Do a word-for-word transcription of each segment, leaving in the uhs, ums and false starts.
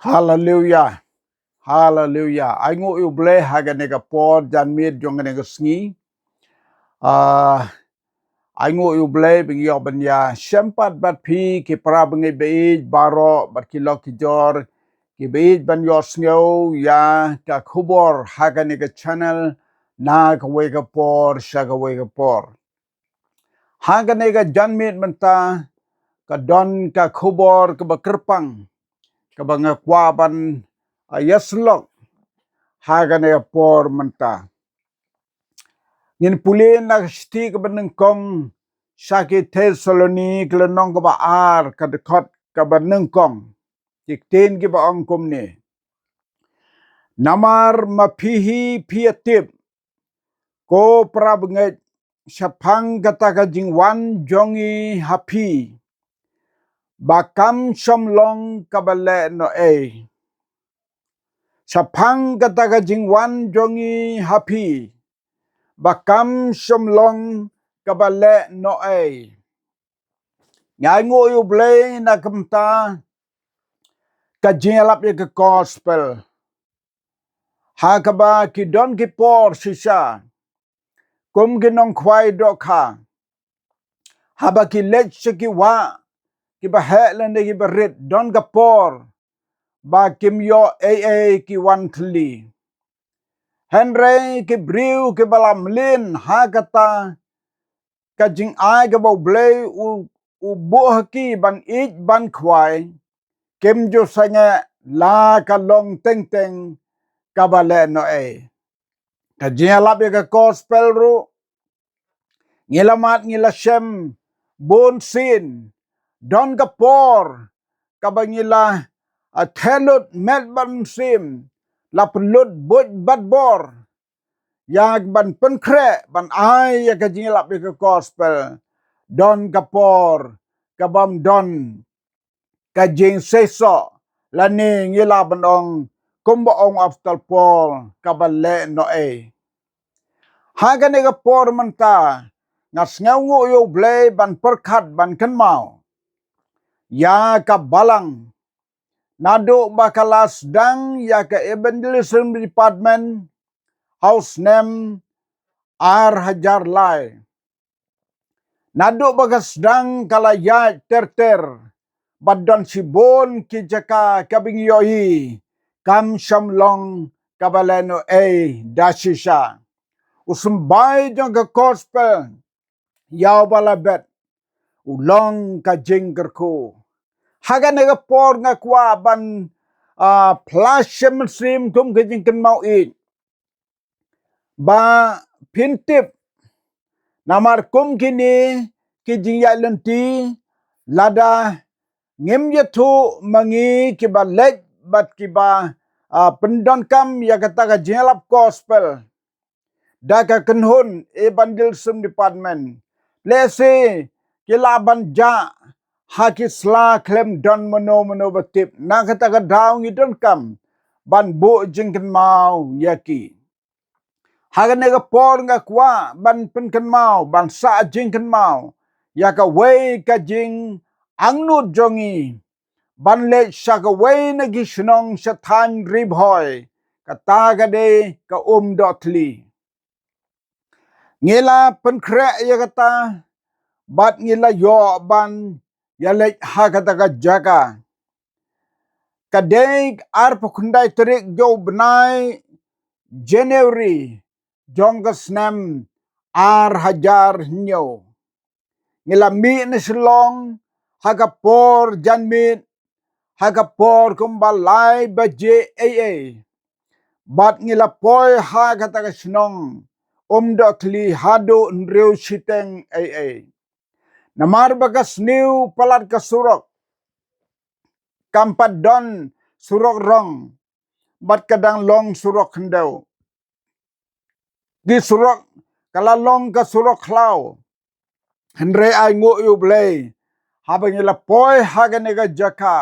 Haleluya. Haleluya. Ai nguh ïa U Blei ha kane ka por janmiet jong kane ka sngi. Ah, ai nguh ïa U Blei ba ngi ïoh ban ïa shem pat bad phi ki para bangeit baieit baroh bad ki lok ki jor kiba ïeit ban ïohsngew ïa ka khubor ha kane ka channel na kawei ka por sha kawei ka por. Ha kane ka janmiet mynta ka don ka khubor kaba kyrpang kaba nga kwah ban, ah, ïasyllok ha kane ka por mynta. Ngin pule na ka shithi kaba nyngkong sha ki Thessaloni ka lynnong kaba ar ka dkhot kaba nyngkong. Ki ktien kiba ong kumne. Namar ma phi hi phi ïa tip, ko para bangeit, shaphang kata ka jingwan jong ngi ha phi ba kam shym long kaba leh noh ei. Shaphang kata ka jingwan jong ngi ha phi ba kam shym long kaba leh noh ei. Nga ai nguh ïa U Blei na ka bynta ka jingïalap ïa ka gospel. Ha kaba ki don ki por shisha kum ki nongkhwai dohkha, haba ki leit sha ki wah kiba heh lane kiba rit, don ka por ba kim ïoh ei ei, ki wan thylli. Hynrei ki briew kiba la mlien ha kata ka jingai kaba U Blei u, u buh ha ki ban ïeit ban khwai, kim ju sangeh la ka long teng teng kaba leh noh ei. Ka jingïalap ïa ka gospel ruh ngi la mad ngi la shem bun sien, don ka por kaba ngi la, ah, theh lut met bad mynsiem, la pynlut buit bad bor ïa ban pynkhreh ban ai ïa ka jingïalap ïa ka gospel. Don ka por kabym don ka jingseisoh lane ngi lah ban ong kumba ong u Apostol Paul kaba leh noh ei. Ha kane ka por mynta nga sngewnguh ïa U Blei ban pyrkhat ban kynmaw ïa ka balang naduh ba ka la sdang ïa ka evangelism department ha u snem ar hajar lai. Naduh ba ka sdang ka la ïaid ter ter bad don shibun ki jaka kaba ngi ïohi kam shym long kaba leh noh ei da shisha. U symbai jong ka gospel ïa uba la bet u long ka jingkyrkhu. Ha kane ka por nga kwah ban, ah, phla sha mynsiem kum ka jingkynmaw ïeit ba phin tip. Namar kum kine ki jingïaid lynti, lada ngim ïathuh ma ngi kiba leit bad kiba, ah, pyndonkam ïa kata ka jingïalap gospel da ka kynhun evangelism department, lehse ki lah ban jah ha ki sla khlem don mano mano ba tip. Na kata ka daw ngi donkam ban buh jingkynmaw ïa ki. Ha kane ka por nga kwah ban pynkynmaw, ban sah jingkynmaw ïa kawei ka jingangnud jong ngi ban leit sha kawei na ki shnong sha thaiñ Ri Bhoi, kata ka dei ka Umdohthli. Ngi la pynkhreh ïa kata bad ngi la ïoh ban ïaleit ha kata ka jaka. Ka dei arphew khyndai tarik jong u bnai January jong ka snem ar hajar hynñiew. Ngi la mih na Shillong ha ka por janmiet, ha ka por kumba lai baje ei ei. Bad ngi la poi ha kata ka shnong Umdohthli haduh hynriew shiteng ei ei. Namar ba ka sniew palat ka surok kam pat don surok rong bad ka dang long surok khyndew. Ki surok ka la long ka surok khlaw. Hynrei ai nguh ïa U Blei haba ngi la poi ha kane ka jaka.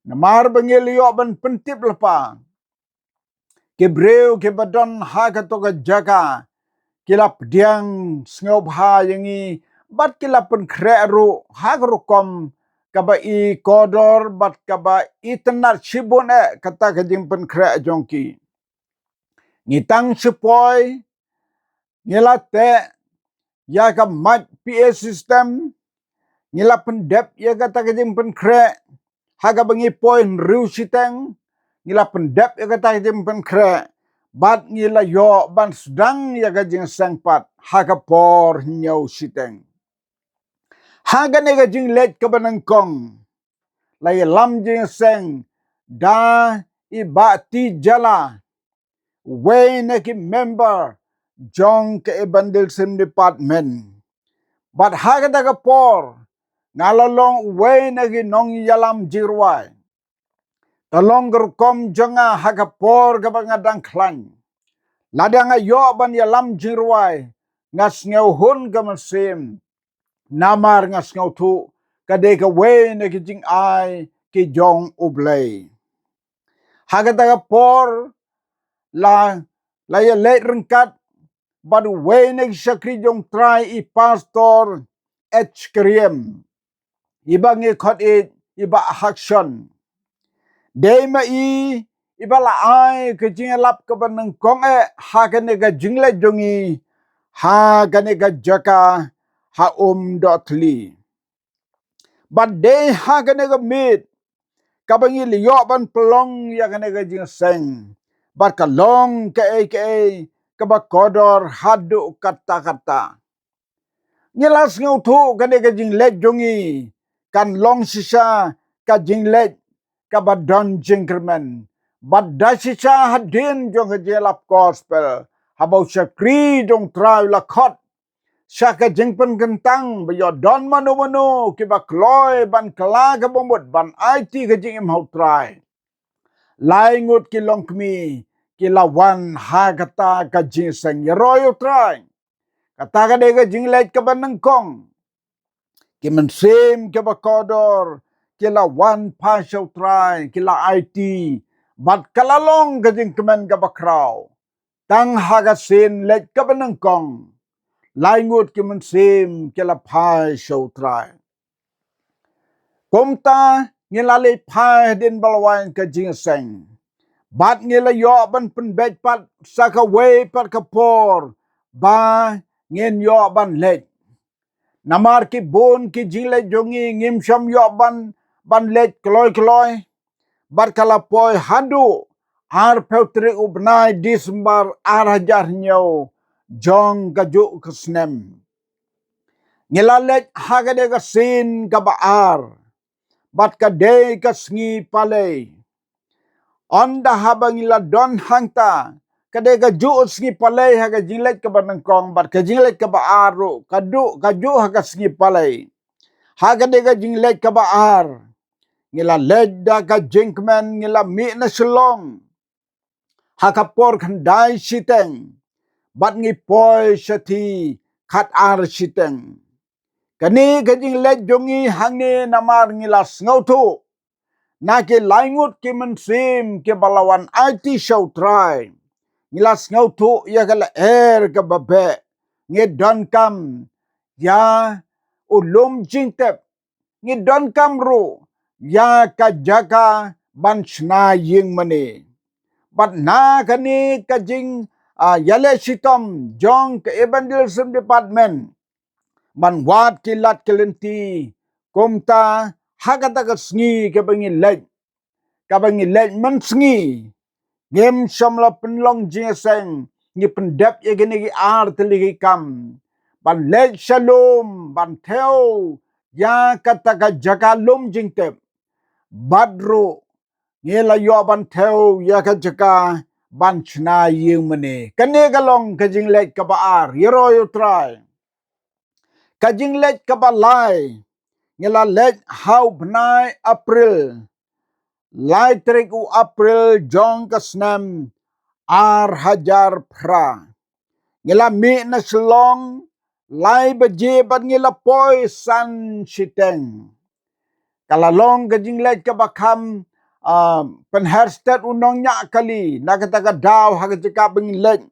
Namar ba ngi la ïoh ban pyntip lypa, ki briew kiba don ha kato ka jaka ki la pdiang sngewbha ïa ngi bad ki la pynkhreh ruh ha ka rukom kaba i kordor bad kaba itynnad shibun eh kata ka jingpynkhreh jong ki. Ngi tang shu poi, ngi la teh ïa ka mait P A system, ngi la pyndep ïa kata ka jingpynkhreh ha kaba ngi poi hynriew shiteng, ngi la pyndep ïa kata ka jingpynkhreh, bad ngi la ïoh ban sdang ïa ka jingseng pat ha ka por hynñiew shiteng. Ha kane ka jingleit kaba nyngkong, la ïalam jingseng da i Bah T Jala, uwei na ki member jong ka Evangelism Department. Bad ha kata ka por, nga la long uwei na ki nongïalam jingrwai. Ka long ka rukom jong nga ha ka por kaba nga dang khlaiñ. Lada nga ïoh ban ïalam jingrwai, nga sngew hun ka mynsiem. Namar nga sngewthuh ka dei kawei na ki jingai ki jong U Blei. Ha kata ka por la, la ïaleit ryngkat bad uwei na ki shakri jong Trai, i Pastor H Kriem, iba ngi khot ïa i Bah Hakson. Dei ma i iba la ai ka jingïalap kaba nyngkong eh ha kane ka jingleit jong ngi ha kane ka jaka ha Umdohthli. Bad dei ha kane ka miet kaba ngi la ïoh ban pynlong ïa kane ka jingseng, bad ka long kaei kaei kaba kordor haduh katta katta. Ngi la sngewthuh kane ka jingleit jong ngi kan long shisha ka jingleit kaba don jingkyrmen, bad da shisha hadien jong ka jingïalap gospel, haba u shakri jong Trai u la khot sha ka jingpynkyntang ba ïoh don mano mano kiba kloi ban kylla kaba mut ban aiti ka jingim ha u Trai. Lai ngut ki longkmie ki la wan ha kata ka jingseng ïaroh ïa u Trai. Kata ka dei ka jingleit kaba nyngkong. Ki mynsiem kiba kordor ki la wan phai sha u Trai, ki la aiti, bad ka la long ka jingkmen kaba khraw. Tang ha ka sien leit kaba nyngkong, lai ngut ki mynsiem ki la phai sha u Trai. Kumta ngi la leit phai hadien ba la wan ka jingseng, bad ngi la ïoh ban pynbeit pat sa kawei pat ka por ba ngin ïoh ban leit. Namar ki bun ki jingleit jong ngi ngim shym ïoh ban, ban leit kloi kloi. Bad ka la poi haduh arphew tarik u bnai December ar hajar hynñiew jong kajuh ka snem. Ngi la leit ha kane ka sien kaba ar, bad ka dei ka sngi palei. Ynda haba ngi la don hangta, ka dei kajuh sngi palei ha ka jingleit kaba nyngkong bad ka jingleit kaba ar ruh, kajuh, kajuh ha ka sngi palei. Ha ka dei ka jingleit kaba ar, ngi la leit da ka jingkmen, ngi la mih na Shillong ha ka por khyndai shiteng, bad ngi poi shathie khatar shiteng. Kane ka jingleit jong ngi hangne namar ngi la sngewthuh na ki lai ngut ki mynsiem kiba la wan aiti sha u Trai. Ngi la sngewthuh ïa ka lyer kaba beh. Ngi donkam ïa u lum jingtep. Ngi donkam ruh ïa ka jaka ban shna ïing mane. Bad na kane ka jing, ah, ïaleh shitom jong ka Evangelism Department ban wad ki lad ki lynti. Kumta ha kata ka sngi kaba ngi leit, kaba ngi leit mynsngi, ngim shym la pynlong jingïaseng, ngi pyndep ïa kine ki ar tylli ki kam ban leit sha lum ban thew ïa kata ka jaka lum jingtep. Bad ruh ngi la ïoh ban thew ïa ka jaka ban shna ïing mane. Kane ka long ka jingleit kaba ar, ïaroh ïa u Trai. Ka jingleit kaba lai, ngi la leit ha u bnai April, lai tarik u April jong ka snem ar hajar phra. Ngi la mih na Shillong lai baje bad ngi la poi san shiteng. Ka la long ka jingleit kaba kham, ah, pynher stet u nongñiah kali, na kata ka daw ha ka jaka ba ngi leit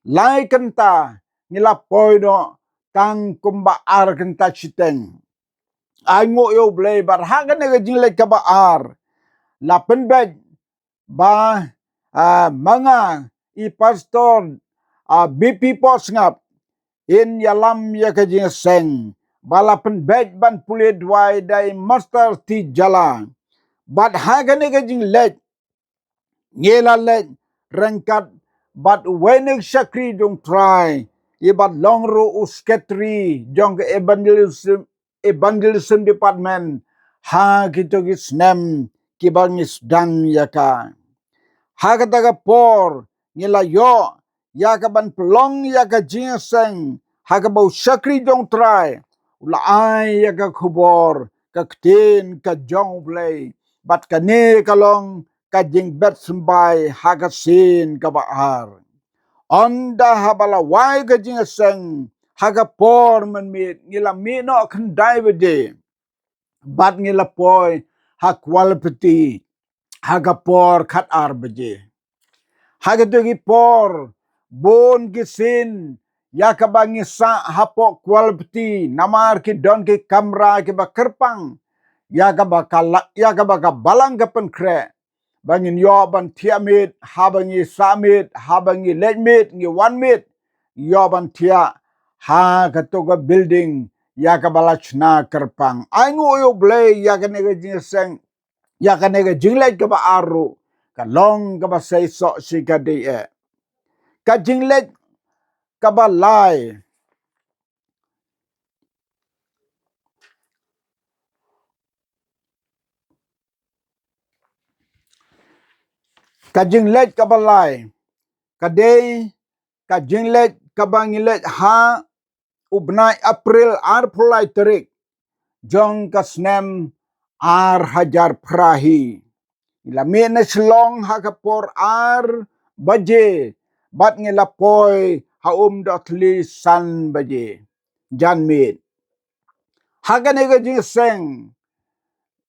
lai kynta, ngi la poi noh tang kumba ar kynta shiteng. Ai nguh ïa U Blei bad ha kane ka jingleit kaba ar la pynbeit ba, ah, ma nga i pastor, ah, B P Potsngap, in ïalam ïa ka jingïaseng ba la pynbeit ban pule duwai da i Master T Jala. Bad ha kane ka jingleit ngi la leit ryngkat bad uwei na ki shakri jong U Trai, i bad long ruh u sekretari jong ka evangelism, evangelism department ha kito ki snem kiba ngi sdang ïa ka. Ha kata ka por ngi la ïoh ïa ka ban pynlong ïa ka jingïaseng ha kaba u shakri jong U Trai u la ai ïa ka khubor ka ktien ka jong U Blei. Bad kane ka long ka jingbet symbai ha ka sien kaba ar. Ynda haba la wai ka jingïaseng ha ka por mynmiet ngi la mih noh khyndai baje bad ngi la poi ha Kawalpiti ha ka por khatar baje. Ha kito ki por bun ki sien ïa kaba ngi sah hapoh Kawalpiti namar ki don ki kamra kiba kyrpang ïa kaba ka la-, ïa kaba ka balang ka pynkhreh ba ngin ïoh ban thiah miet, haba ngi sah miet, haba ngi leit miet, ngi wan miet, ïoh ban thiah ha kato ka building ïa kaba la shna kyrpang. Ai nguh ïa U Blei ïa kane ka jingïaseng, ïa kane ka jingleit kaba ar ruh ka long kaba seisoh shikatdei eh. Ka jingleit kaba lai. Ka jingleit kaba lai ka dei ka jingleit kaba ngi leit ha u bnai April arphew lai tarik jong ka snem ar hajar phra hi. Ngi la mih na Shillong ha ka por ar baje bad ngi la poi ha Umdotthli san baje janmiet. Ha kane ka jingïaseng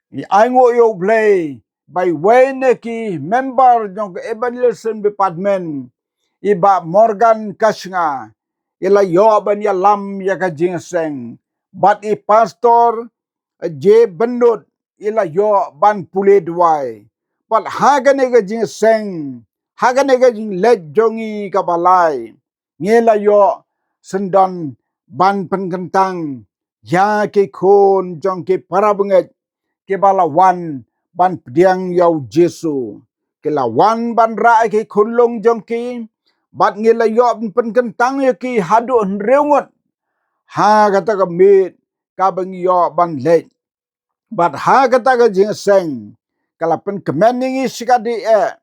ngi ai nguh ïa U Blei ba iwei na ki member jong ka evangelism department, i Bah Morgan Kashnga, i la ïoh ban ïalam ïa ka jingïaseng bad i pastor J Bynnud i la ïoh ban pule duwai. Bad ha kane ka jingïaseng, ha kane ka jingleit jong ngi kaba lai, ngi la ïoh syndon ban pynkyntang ïa ki khun jong ki para bangeit kiba la wan ban pdiang ïa U Jisu. Ki la wan ban rah ïa ki khunlung jong ki bad ngi la ïoh ban pynkyntang ïa ki haduh hynriew ngut ha kata ka miet kaba ngi ïoh ban leit. Bad ha kata ka jingïaseng ka la pynkmen ïa ngi shikatdei eh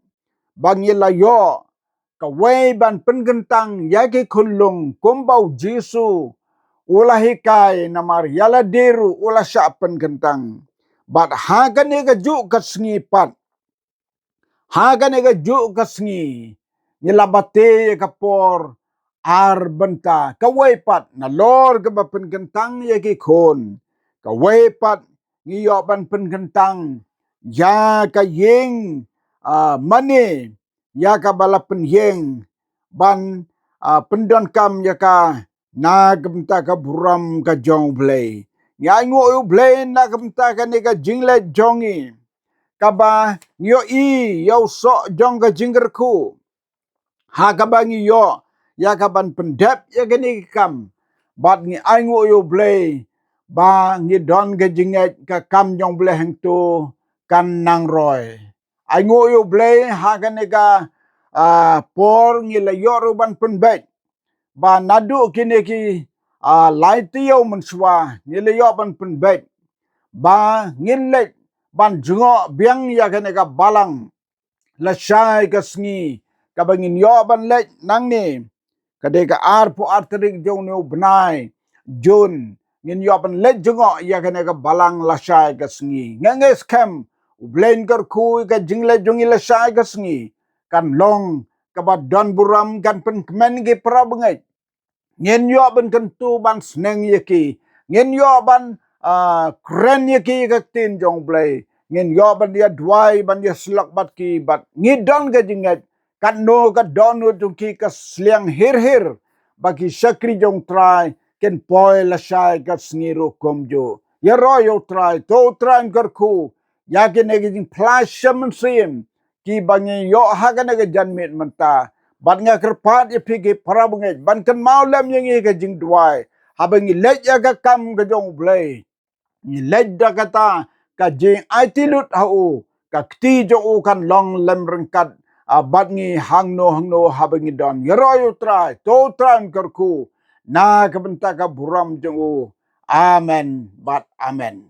ba ngi la ïoh kawei ban pynkyntang ïa ki khunlung kumba U Jisu u la hikai, namar ïa lade ruh u la shah pynkyntang. Bad ha kane kajuh ka sngi pat, ha kane kajuh ka sngi ngi la bate ïa ka por ar bynta, kawei pat nalor kaba pynkyntang ïa ki khun, kawei pat ngi ïoh ban pynkyntang ïa ka ïing, ah, mane ïa kaba la pynïeng ban, ah, pyndonkam ïa ka na ka bynta ka burom ka jong U Blei. Ngi ai nguh ïa U Blei na ka bynta kane ka jingleit jong ngi kaba ngi ïohi ïa u soh jong ka jingkyrkhu ha kaba ngi ïoh ïa ka ban pyndep ïa kane ka kam. Bad ngi ai nguh ïa U Blei ba ngi don ka jingngeit ka kam jong U Blei hangto kan nang roi. Ai nguh ïa U Blei ha kane ka, ah, por ngi la ïoh ruh ban pynbeit ba naduh kine ki, ah, lai taïew mynshuwa ngi la ïoh ban pynbeit ba ngin leit ban jngoh biang ïa kane ka balang lashai ka sngi kaba ngin ïoh ban leit nangne. Ka dei ka arphew ar tarik jong une u bnai Jun ngin ïoh ban leit jngoh ïa kane ka balang lashai ka sngi. Nga ngeit skhem U Blei un kyrkhu ïa ka jingleit jong ngi lashai ka sngi kan long kaba don burom, kan pynkmen ïa ki para bangeit. Ngin ïoh ban kyntu ban sneng ïa ki, ngin ïoh ban, ah, kren ïa ki ïa ka ktien jong U Blei, ngin ïoh ban ïa duwai ban ïa syllok bad ki, bad ngi don ka jingngeit katno ka dohnud jong ki ka sliang hir hir ba ki shakri jong U Trai kin poi lashai ka sngi ruh kumjuh. Ïaroh ïa U Trai, to U Trai un kyrkhu ïa kine ki jingpyllait sha mynsiem kiba ngi ïoh ha kane ka janmiet mynta. Bad nga kyrpad ïa phi ki para bangeit ban kynmaw lem ïa ngi ka jingduwai haba ngi leit ïa ka kam ka jong U Blei. Ngi leit da kata ka jingaiti lut ha u, ka kti jong u kan long lem ryngkat, ah, bad ngi hangno hangno haba ngi don. Ïaroh ïa U Trai, to U Trai un kyrkhu na ka bynta ka burom jong u. Amen bad amen.